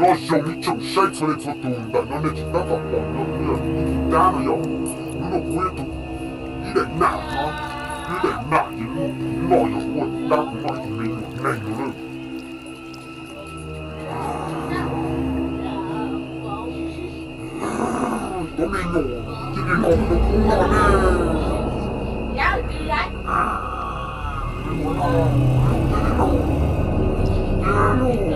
Nyob zoo ib tsoom saib txhua leej txhua tus, ntawm no nej tsis tab tom pom no kuv yog tus dab no yog, hnub no kuv yog tus, ib daim nam no, ib daim nam ces hnub no yog kuv ua tus dab, kuv noj ib tug me nyuam neeg no lawm. Cov me nyuam cia li los rau kuv noj ne.